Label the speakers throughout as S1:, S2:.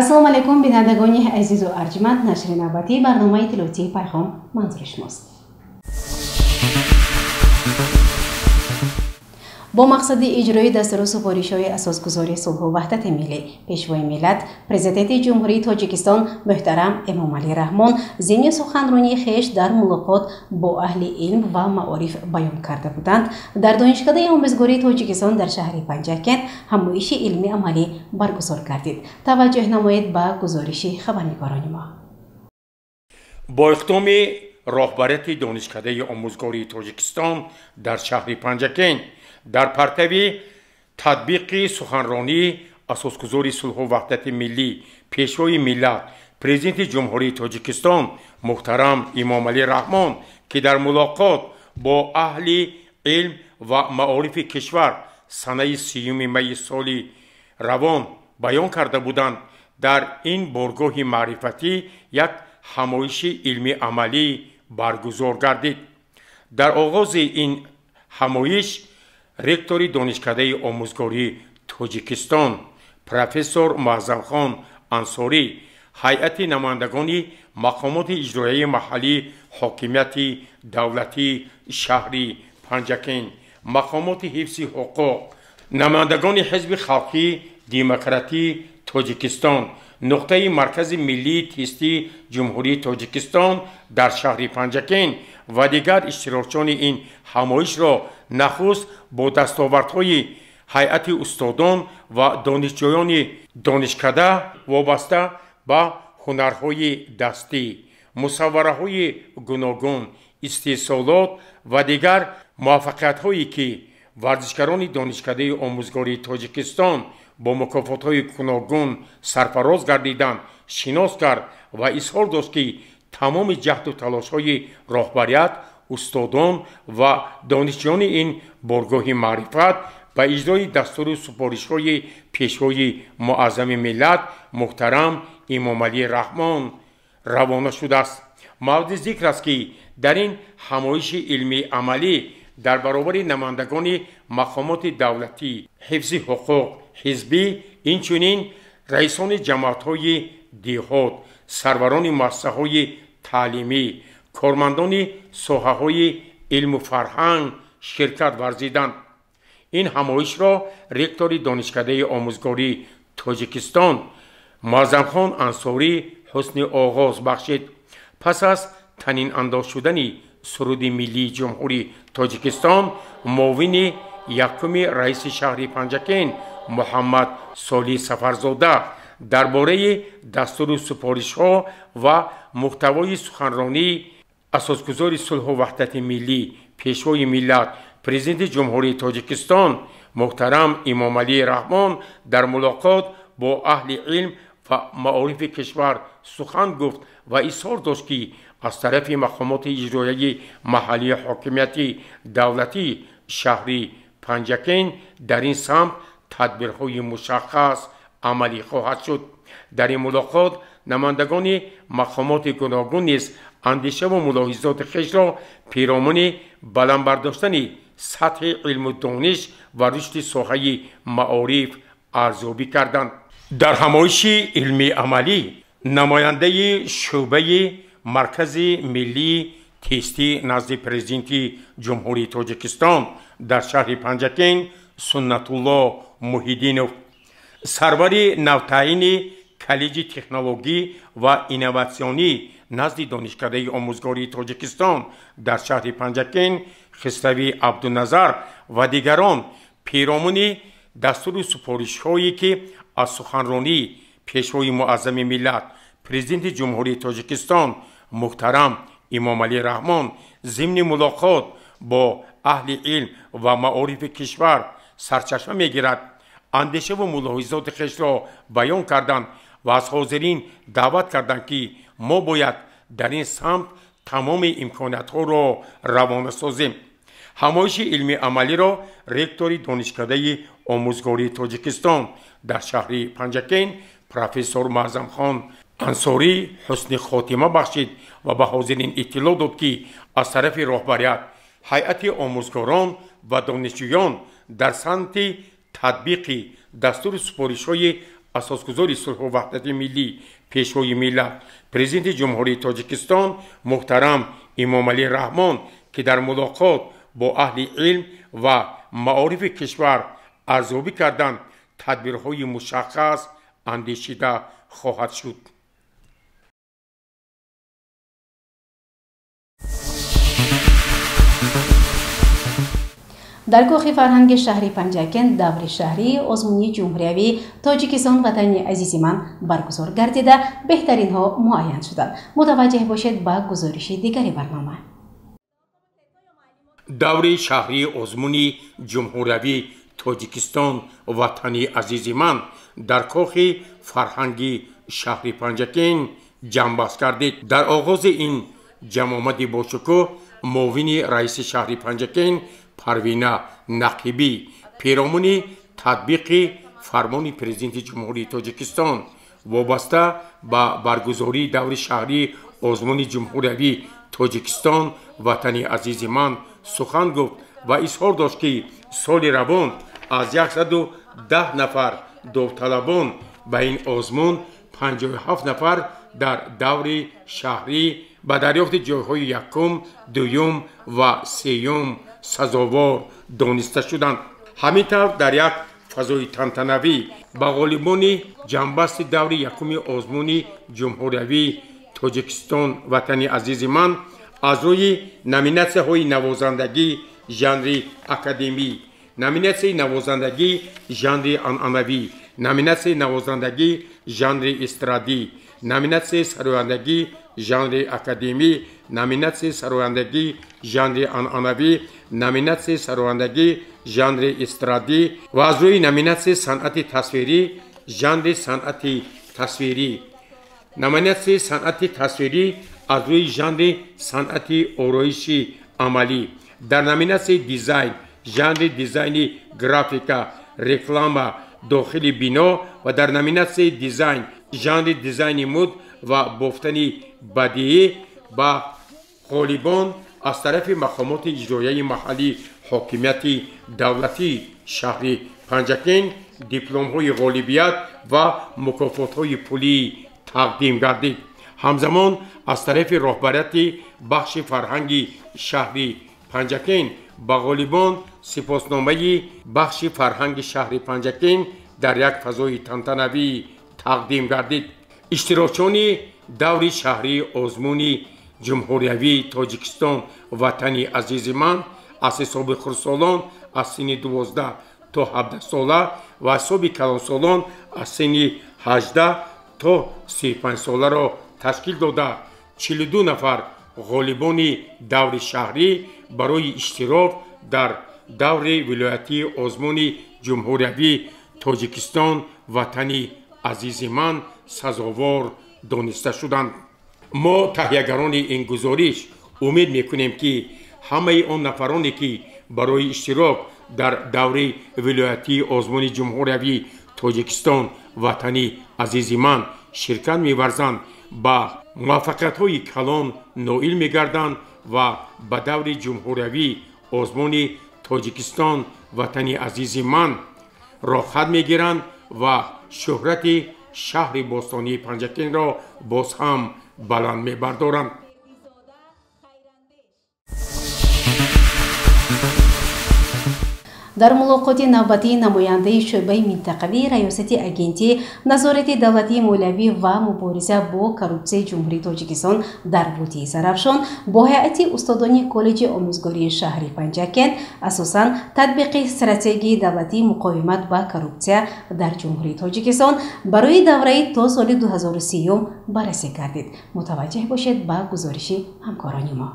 S1: Ассалому алайкум, бинандагони азизу арҷманд. Нашри навбатии барномаи иттилоотии Пайғом манзури шумост. Бо мақсади иҷрои дастуру супоришҳои асосгузори сулҳу ваҳдати миллӣ, пешвои миллат, президенти Ҷумҳурии Тоҷикистон муҳтарам Эмомалӣ Раҳмон зимни суханронии хеш дар мулоқот бо аҳли илм ва маориф баён карда буданд, дар Донишкадаи омӯзгории Тоҷикистон дар шаҳри Панҷакент ҳамоиши илмии амалӣ баргузор гардид. Таваҷҷӯҳ намоед ба гузориши хабарнигорони мо.
S2: Бо иқдоми роҳбарияти Донишкадаи омӯзгории Тоҷикистон дар шаҳри Панҷакент дар партави татбиқи суханронии асосгузори сулҳу ваҳдати миллӣ, пешвои миллат, президенти Ҷумҳурии Тоҷикистон муҳтарам Эмомалӣ Раҳмон, ки дар мулоқот бо аҳли илм ва маорифи кишвар санаи 30 майи соли равон баён карда буданд, дар ин боргоҳи маърифатӣ як ҳамоиши илмии амалӣ баргузор гардид. Дар оғози ин ҳамоиш ректори Донишкадаи омӯзгории Тоҷикистон профессор Муаззамхон Ансорӣ, ҳайати намояндагони мақомоти иҷроияи маҳаллии ҳокимияти давлатии шаҳри Панҷакент, мақомоти ҳифзи ҳуқуқ, намояндагони Ҳизби халқии демократии Тоҷикистон, нуқтаи маркази миллии тестии Ҷумҳурии Тоҷикистон дар шаҳри Панҷакент ва дигар иштирокчиёни ин ҳамоишро нахуст бо дастовардҳои ҳайати устодон ва донишҷӯёни донишкада вобаста ба ҳунарҳои дастӣ, мусаввараҳои гуногун, истеҳсолот ва дигар муваффақиятҳое ки варзишгарони Донишкадаи омӯзгории Тоҷикистон бо мукофотҳои гуногун сарфароз гардиданд шинос кард ва изҳор дошт, ки тамоми ҷаҳду талошҳои роҳбарият, устодон ва донишҷӯёни ин боргоҳи маърифат ба иҷрои дастуру супоришҳои пешвои муаззами миллат муҳтарам Эмомалӣ Раҳмон равона шудааст. Мавриди зикр аст, ки дар ин ҳамоиши илмии амалӣ дар баробари намояндагони мақомоти давлатӣ, ҳифзи ҳуқуқ, ҳизбӣ, инчунин раисони ҷамоатҳои деҳот, сарварони муассисаҳои таълимӣ, кормандони соҳаҳои илму фарҳанг ширкат варзиданд. Ин ҳамоишро ректори Донишкадаи омӯзгории Тоҷикистон Муаззамхон Ансорӣ ҳусни оғоз бахшид. Пас аз танинандоз шудани суруди миллии Ҷумҳурии Тоҷикистон, муовини якуми раиси шаҳри Панҷакент Муҳаммад Солиҳ Сафарзода дар бораи дастуру супоришҳо ва муҳтавои суханронии асосгузори сулҳу ваҳдати миллӣ, пешвои миллат, президенти Ҷумҳурии Тоҷикистон муҳтарам Эмомалӣ Раҳмон дар мулоқот бо аҳли илм ва маорифи кишвар сухан гуфт ва изҳор дошт, ки аз тарафи мақомоти иҷроияи маҳаллии ҳокимияти давлатии шаҳри Панҷакент дар ин самт тадбирҳои мушаххас амалӣ хоҳад шуд. Дар ин мулоқот намояндагони мақомоти гуногун низ андешаву мулоҳизоти хешро пиромуни баланд бардоштани сатҳи илму дониш ва рушди соҳаи маориф арзёбӣ карданд. Дар ҳамоиши илмии амалӣ намояндаи шӯъбаи маркази миллии тестӣ назди президенти Ҷумҳурии Тоҷикистон дар шаҳри Панҷакент Суннатулло Муҳиддинов, сарвари навтаъини коллеҷи технологӣ ва инноватсионӣ назди Донишкадаи омӯзгории Тоҷикистон дар шаҳри Панҷакент Хисрави Абдуназар ва дигарон пиромуни дастуру супоришҳое ки аз суханронии пешвои муаззами миллат, президенти Ҷумҳурии Тоҷикистон муҳтарам Эмомалӣ Раҳмон зимни мулоқот бо аҳли илм ва маорифи кишвар сарчашма мегирад, андешаву мулоҳизоти хешро баён карданд ва аз ҳозирин даъват карданд, ки мо бояд дар ин самт тамоми имкониятҳоро равона созем. Ҳамоиши илмии амалиро ректори Донишкадаи омӯзгории Тоҷикистон дар шаҳри Панҷакент профессор Муаззамхон Ансорӣ ҳусни хотима бахшид ва ба ҳозирин иттилоъ дод, ки аз тарафи роҳбарият, ҳайати омӯзгорон ва донишҷӯён дар самти татбиқи дастуру супоришҳои асосгузори сулҳу ваҳдати миллӣ, Пешвои миллат, Президенти Ҷумҳурии Тоҷикистон муҳтарам Эмомалӣ Раҳмон, ки дар мулоқот бо аҳли илм ва маорифи кишвар арзёбӣ карданд, тадбирҳои мушаххас андешида хоҳад шуд.
S1: Дар кохи фарҳанги шаҳри Панҷакент даври шаҳрии озмуни ҷумҳуриявии Тоҷикистон ватани азизи ман баргузор гардида, беҳтаринҳо муайян шуданд. Мутаваҷҷеҳ бошед ба гузориши дигари барнома.
S2: Даври шаҳрии озмуни ҷумҳуриявии Тоҷикистон ватани азизи ман дар кохи фарҳанги шаҳри Панҷакент ҷамъбаст гардид. Дар оғози ин ҷамъомади бошукӯҳ муовини раиси шаҳри Панҷакент Парвина Нақибӣ перомуни татбиқи фармони Президенти Ҷумҳурии Тоҷикистон вобаста ба баргузории даври шаҳрии озмуни ҷумҳуриявии Тоҷикистон ватани азизи ман сухан гуфт ва изҳор дошт, ки соли равон аз 110 нафар довталабон ба ин озмун 57 нафар дар даври шаҳрӣ ба дарёфти ҷойҳои якум, дуюм ва сеюм сазовор дониста шуданд. Ҳамин тавр дар як фазои тантанавӣ ба ғолибони ҷамъбасти даври якуми озмуни ҷумҳуриявии Тоҷикистон ватани азизи ман аз рӯи номинатсияҳои навозандагӣ жанри академӣ, номинатсияи навозандагӣ жанри анъанавӣ, номинатсияи навозандагӣ жанри эстрадӣ, номинатсияи сарояндагӣ жанри академӣ, номинатсияи сарояндагӣ жанри анъанавӣ, номинатсияи сарояндагӣ жанри эстрадӣ ва аз рӯи номинатсияи санъати тасвирӣ жанри санъати тасвирӣ, номинатсияи санъати тасвирӣ аз рӯи жанри санъати ороиши амалӣ, дар номинатсияи дизайн жанри дизайни графика, реклама, дохили бино ва дар номинатсияи дизайн жанри дизайни муд ва бофтани бадиӣ ба ғолибон аз тарафи мақомоти иҷроияи маҳаллии ҳокимияти давлатии шаҳри Панҷакент дипломҳои ғолибият ва мукофотҳои пулӣ тақдим гардид. Ҳамзамон аз тарафи роҳбарияти бахши фарҳанги шаҳри Панҷакент ба ғолибон сипосномаи бахши фарҳанги шаҳри Панҷакент дар як фазои тантанавӣ тақдим гардид. Иштирокчиёни даври шаҳрии озмуни ҷумҳуриявии Тоҷикистон ватани азизи ман аз ҳисоби хурдсолон аз синни 12 то 17 сола ва ҳисоби калонсолон аз синни 18 то 35 соларо ташкил дода, 42 нафар ғолибони даври шаҳрӣ барои иштирок дар даври вилоятии озмуни ҷумҳуриявии Тоҷикистон ватани азизи ман сазовор дониста шуданд. Мо таҳиягарони ин гузориш умед мекунем, ки ҳамаи он нафароне, ки барои иштирок дар даври вилоятии озмуни ҷумҳуриявии Тоҷикистон ватани азизи ман ширкат меварзанд, ба муваффақиятҳои калон ноил мегарданд ва ба даври ҷумҳуриявии озмуни Тоҷикистон ватани азизи ман роҳхат мегиранд ва шӯҳрати шаҳри бостонии Панҷакентро боз ҳам баланд мебардоранд.
S1: Дар мулоқоти навбатии намояндаи шӯъбаи минтақавии Раёсати Агентии назорати давлатии молиявӣ ва мубориза бо коррупсияи Ҷумҳурии Тоҷикистон дар водии Зарафшон бо ҳайати устодони коллеҷи омӯзгории шаҳри Панҷакент асосан татбиқи стратегияи давлатии муқовимат ба коррупсия дар Ҷумҳурии Тоҷикистон барои давраи то соли 2030 баррасӣ гардид. Мутаваҷҷеҳ бошед ба гузориши ҳамкорони мо.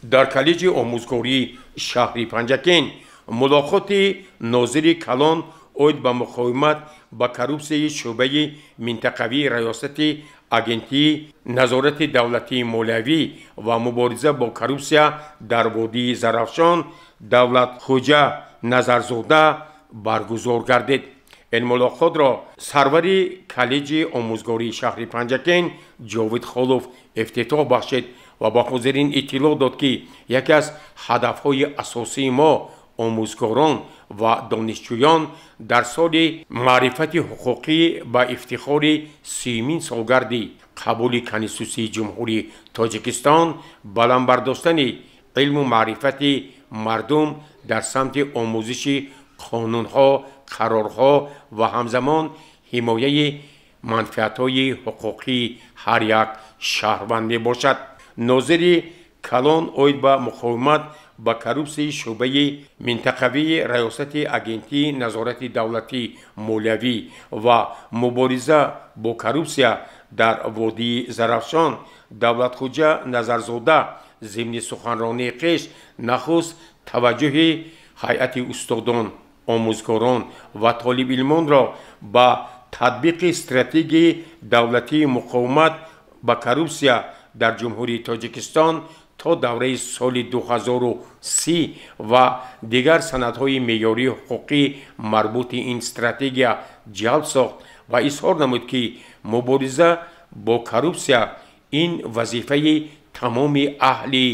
S2: Дар коллеҷи омӯзгории шаҳри Панҷакент мулоқоти нозири калон оид ба муқовимат ба коррупсияи шӯъбаи минтақавии Раёсати Агентии назорати давлатии молиявӣ ва мубориза бо коррупсия дар водии Зарафшон Давлатхӯҷа Назарзода баргузор гардид. Ин мулоқотро сарвари коллеҷи омӯзгории шаҳри Панҷакент Ҷовид Холов ифтитоҳ бахшид ва ба ҳозирин иттилоъ дод, ки яке аз ҳадафҳои асосии мо омӯзгорон ва донишҷӯён дар соли маърифати ҳуқуқӣ ба ифтихори 30-мин солгарди қабули Конститутсияи Ҷумҳурии Тоҷикистон баланд бардоштани илму маърифати мардум дар самти омӯзиши қонунҳо, қарорҳо ва ҳамзамон ҳимояи манфиатҳои ҳуқуқии ҳар як шаҳрванд мебошад. Нозири калон оид ба муқовимат ба коррупсияи шӯъбаи минтақавии Раёсати Агентии назорати давлатии молиявӣ ва мубориза бо коррупсия дар водии Зарафшон Давлатхӯҷа Назарзода зимни суханронии хеш нахуст таваҷҷӯҳи ҳайати устодон, омӯзгорон ва толибилмонро ба татбиқи стратегияи давлатии муқовимат ба коррупсия дар Ҷумҳурии Тоҷикистон то давраи соли 2030 ва дигар санадҳои меъёрии ҳуқуқӣ марбути ин стратегия ҷалб сохт ва изҳор намуд, ки мубориза бо коррупсия ин вазифаи тамоми аҳли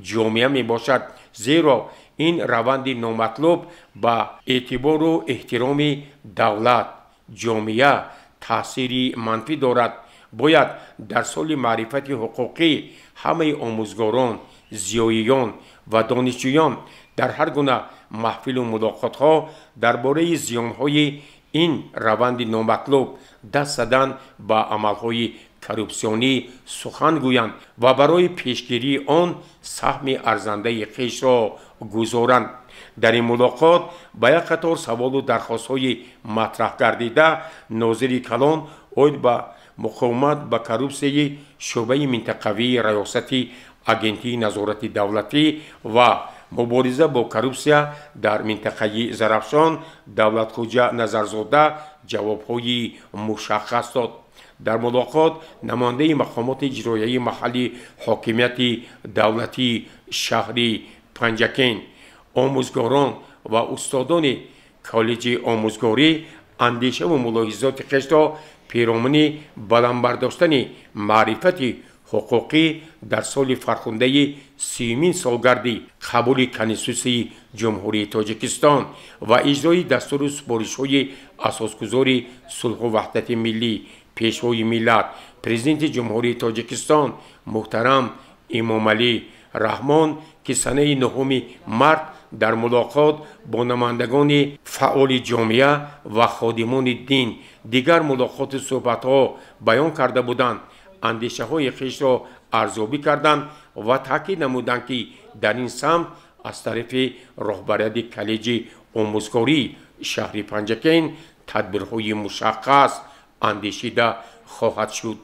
S2: ҷомеа мебошад, зеро ин раванди номатлуб ба эътибору эҳтироми давлат, ҷомеа таъсири манфӣ дорад. Бояд дар соли маърифати ҳуқуқӣ ҳамаи омӯзгорон, зиёиён ва донишҷӯён дар ҳар гуна маҳфилу мулоқотҳо дар бораи зиёнҳои ин раванди номатлуб даст задан ба амалҳои коррупсионӣ сухан гӯянд ва барои пешгирии он саҳми арзандаи хешро гузоранд. Дар ин мулоқот ба як қатор саволу дархостҳои матраҳ гардида нозири калон оид ба муқовимат ба коррупсияи шӯъбаи минтақавии Раёсати Агентии назорати давлатӣ ва мубориза бо коррупсия дар минтақаи Зарафшон Давлатхӯҷа Назарзода ҷавобҳои мушаххас дод. Дар мулоқот намояндаи мақомоти иҷроияи маҳаллии ҳокимияти давлатии шаҳри Панҷакент, омӯзгорон ва устодони коллеҷи омӯзгорӣ андешаву мулоҳизоти хешро пиромуни баланд бардоштани маърифати ҳуқуқӣ дар соли фархундаи 30-мин солгарди қабули Конститутсияи Ҷумҳурии Тоҷикистон ва иҷрои дастуру супоришҳои асосгузори сулҳу ваҳдати миллӣ, Пешвои миллат, Президенти Ҷумҳурии Тоҷикистон муҳтарам Эмомалӣ Раҳмон, ки санаи 9 март дар мулоқот бо намояндагони фаъоли ҷомеа ва ходимони дин дигар мулоқоту суҳбатҳо баён карда буданд, андешаҳои хешро арзёбӣ карданд ва таъкид намуданд, ки дар ин самт аз тарафи роҳбарияти коллеҷи омӯзгории шаҳри Панҷакент тадбирҳои мушаххас андешида хоҳад шуд.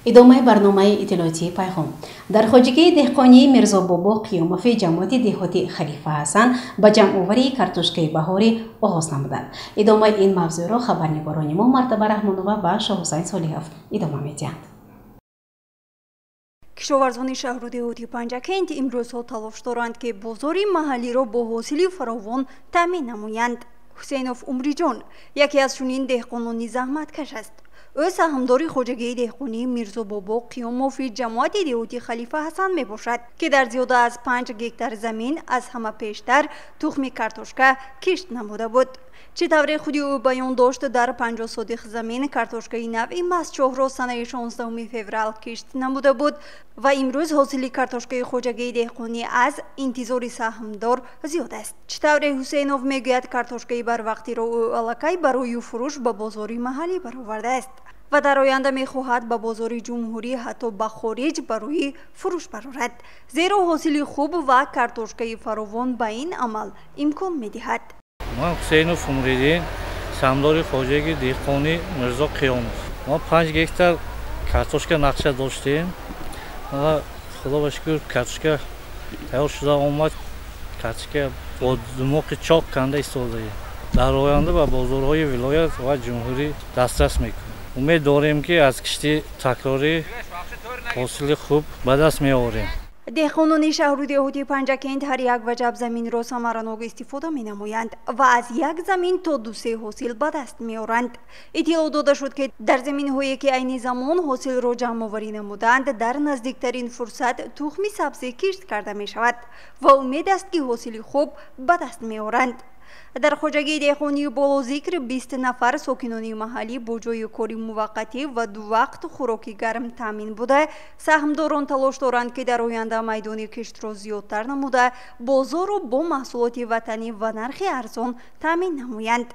S1: Идомаи барномаи иттилоотии пайғом. Дар хоҷагии деҳқонии Мирзобобо Қиёмови ҷамоати деҳоти Халифа Ҳасан ба ҷамъоварии картошкаи баҳорӣ оғоз намуданд. Идомаи ин мавзӯъро хабарнигорони мо Мартаба Раҳмонова ва Шоҳҳусайн Солиҳов идома медиҳанд.
S3: Кишоварзони шаҳру деҳоти Панҷакент имрӯзҳо талош доранд, ки бозори маҳаллиро бо ҳосили фаровон таъмин намоянд. Ҳусейнов Умриҷон яке аз чунин деҳқонони заҳматкаш аст. Ӯ саҳмдори хоҷагии деҳқонии Мирзобобо Қиёмови ҷамоати деҳоти Халифа Ҳасан мебошад, ки дар зиёда аз 5 гектар замин аз ҳама пештар тухми картошка кишт намуда буд. Чӣ тавре худи ӯ баён дошт, дар 50 сотих замин картошкаи навъи мастчоҳро санаи 16 феврал кишт намуда буд ва имрӯз ҳосили картошкаи хоҷагии деҳқонӣ аз интизори саҳмдор зиёд аст. Чӣ тавре Ҳусейнов мегӯяд, картошкаи барвақтиро ӯ аллакай барои фурӯш ба бозори маҳаллӣ баровардааст ва дар оянда мехоҳад ба бозори ҷумҳурӣ, ҳатто ба хориҷ барои фурӯш барорад, зеро ҳосили хуб ва картошкаи фаровон ба ин амал имкон медиҳад.
S4: Ман Ҳусейнов Умриддин, саҳмдори хоҷагии деҳқонӣ Мирзо Қиёмов. Мо 5 гектар картошка нақша доштем. Худо ба шукр, картошка тайёр шуда омад. Картошка бо думоқи чоқ канда истодаем. Дар оянда ба бозорҳои вилоят ва ҷумҳурӣ дастрас мекунем. Умед дорем, ки аз кишти такрорӣ ҳосили хуб ба даст меорем.
S3: Деҳқонони шаҳру деҳоти Панҷакент ҳар як ваҷаб заминро самаранок истифода менамоянд ва аз як замин то ду-се ҳосил ба даст меоранд. Иттилоъ дода шуд, ки дар заминҳое ки айни замон ҳосилро ҷамъоварӣ намуданд, дар наздиктарин фурсат тухми сабзӣ кишт карда мешавад ва умед аст, ки ҳосили хуб ба даст меоранд. Дар хоҷагии деҳқонии болозикр 20 нафар сокинони маҳаллӣ бо ҷойи кори муваққатӣ ва ду вақт хӯроки гарм таъмин буда, саҳмдорон талош доранд, ки дар оянда майдони киштро зиёдтар намуда, бозорро бо маҳсулоти ватанӣ ва нархи арзон таъмин намоянд.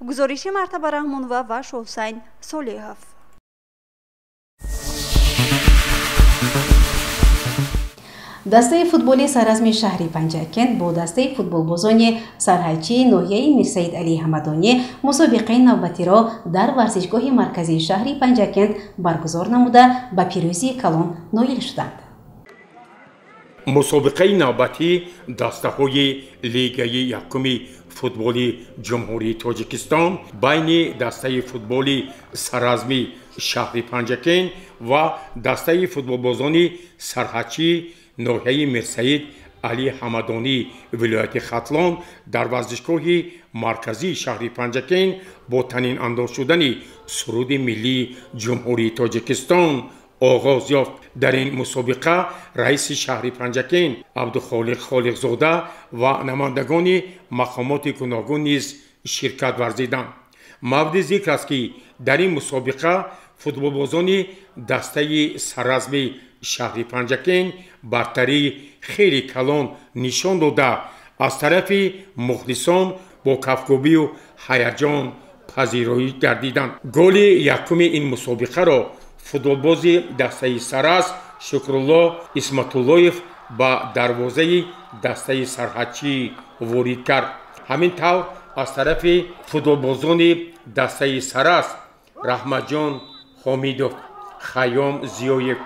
S3: Гузориши Мартаба Раҳмонова ва Шоҳусайн Солиҳов.
S1: Дастаи футболи саразми шаҳри Панҷакент бо дастаи футболбозони сарҳадчии ноҳияи Мирсаид Алӣ Ҳамадонӣ мусобиқаи навбатиро дар варзишгоҳи марказии шаҳри Панҷакент баргузор намуда, ба пирӯзии калон ноил шуданд.
S2: Мусобиқаи навбатӣ дастаҳои лигаи якуми футболи Ҷумҳурии Тоҷикистон байни дастаи футболи саразми шаҳри Панҷакент ва дастаи футболбозони сарҳадчии ноҳияи Мирсаид Алӣ Ҳамадонӣ вилояти Хатлон дар варзишгоҳи марказии шаҳри Панҷакент бо танинандоз шудани суруди миллии Ҷумҳурии Тоҷикистон оғоз ёфт. Дар ин мусобиқа раиси шаҳри Панҷакент Абдухолиқ Холиқзода ва намояндагони мақомоти гуногун низ ширкат варзиданд. Мавриди зикр аст, ки дар ин мусобиқа футболбозони дастаи саразми шаҳри Панҷакент бартарии хеле калон нишон дода, аз тарафи мухлисон бо кафкӯбию ҳаяҷон пазироӣ гардиданд. Голи якуми ин мусобиқаро футболбози дастаи сараз Шукрулло Исматуллоев ба дарвозаи дастаи сарҳадчӣ ворид кард. Ҳамин тавр аз тарафи футболбозони дастаи сараз Раҳматҷон Ҳомидов, Хайём Зиёев,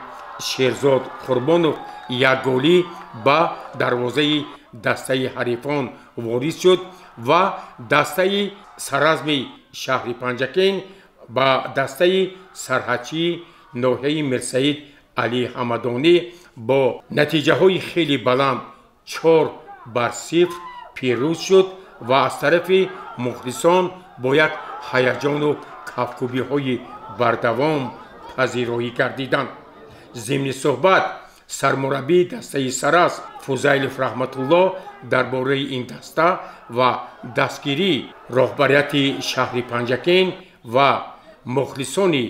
S2: Шерзод Қурбонов як голӣ ба дарвозаи дастаи ҳарифон ворид шуд ва дастаи саразми шаҳри Панҷакент ба дастаи сарҳадчии ноҳияи Мирсаид Алӣ Ҳамадонӣ бо натиҷаҳои хеле баланд 4-0 пирӯз шуд ва аз тарафи мухлисон бо як ҳаяҷону кафкӯбиҳои бардавом пазироӣ гардиданд. Зимни суҳбат сармураббии дастаи сараз Фузайлов Раҳматулло дар бораи ин даста ва дастгирии роҳбарияти шаҳри Панҷакент ва мухлисони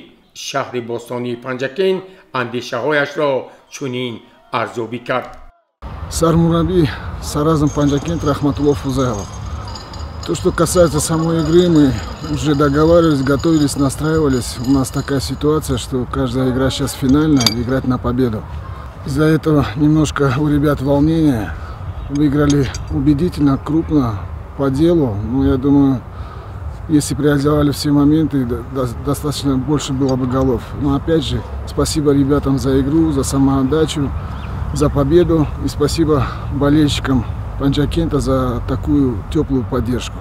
S2: шаҳри бостонии Панҷакент андешаҳояшро чунин арзёбӣ кард.
S5: Сармураббӣ Саразм Панҷакент Раҳматулло Фузайлов. То, что касается самой игры, мы уже договаривались, готовились, настраивались. У нас такая ситуация, что каждая игра сейчас финальная, играть на победу. Из-за этого немножко у ребят волнение. Выиграли убедительно, крупно, по делу. Но я думаю, если бы реализовали все моменты, достаточно больше было бы голов. Но опять же, спасибо ребятам за игру, за самоотдачу, за победу. И спасибо болельщикам Панджакента за такую теплую поддержку.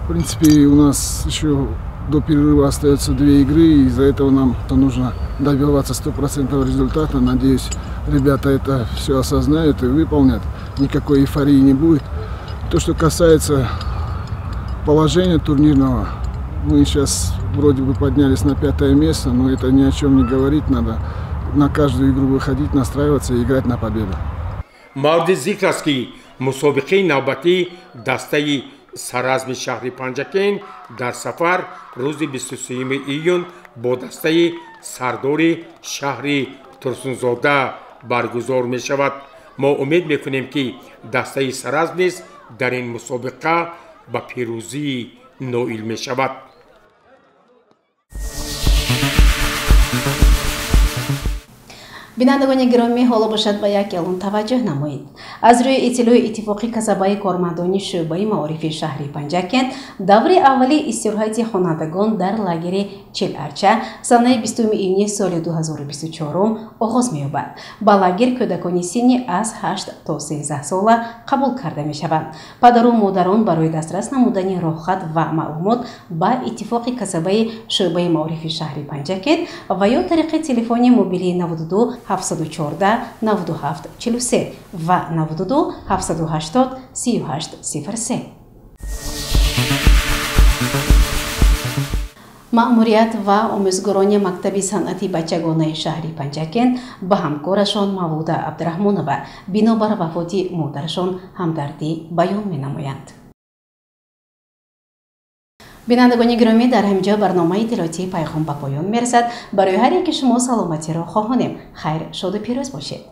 S5: В принципе, у нас еще до перерыва остается 2 игры, и из-за этого нам нужно добиваться 100% результата. Надеюсь, ребята это все осознают и выполнят. Никакой эйфории не будет. То, что касается положения турнирного, мы сейчас вроде бы поднялись на 5-е место, но это ни о чем не говорит. Надо на каждую игру выходить, настраиваться и играть на победу.
S2: Мавриди зикр аст, ки мусобиқаи навбатии дастаи саразми шаҳри Панҷакент дар сафар рӯзи 23 июн бо дастаи сардори шаҳри Турсунзода баргузор мешавад. Мо умед мекунем, ки дастаи саразм низ дар ин мусобиқа ба пирӯзӣ ноил мешавад.
S1: Бинандагони гиромӣ, ҳоло бошад ба як эълон таваҷҷӯҳ намоед. Аз рӯи иттилои иттифоқи касабаи кормандони шӯъбаи маорифи шаҳри Панҷакент, даври аввали истироҳати хонандагон дар лагери Чиларча санаи 20 июни соли 2024 оғоз меёбад. Ба лагер кӯдакони синни аз 8 то 13 сола қабул карда мешаванд. Падару модарон барои дастрас намудани роҳхат ва маълумот ба иттифоқи касабаи шӯъбаи маорифи шаҳри Панҷакент ва ё тариқи телефони мобилии 92 714 97 43 ва 92 780 38 03. Маъмурият ва омӯзгорони мактаби санъати бачагонаи шаҳри Панҷакент ба ҳамкорашон Мавлуда Абдураҳмонова бинобар вафоти модарашон ҳамдардӣ баён менамоянд. Бинандагони гиромӣ, дар ҳамин ҷо барномаи иттилоотии Пайғом ба поён мерасад. Барои ҳар яке шумо саломатиро хоҳонем. Хайр, шоду пирӯз бошед.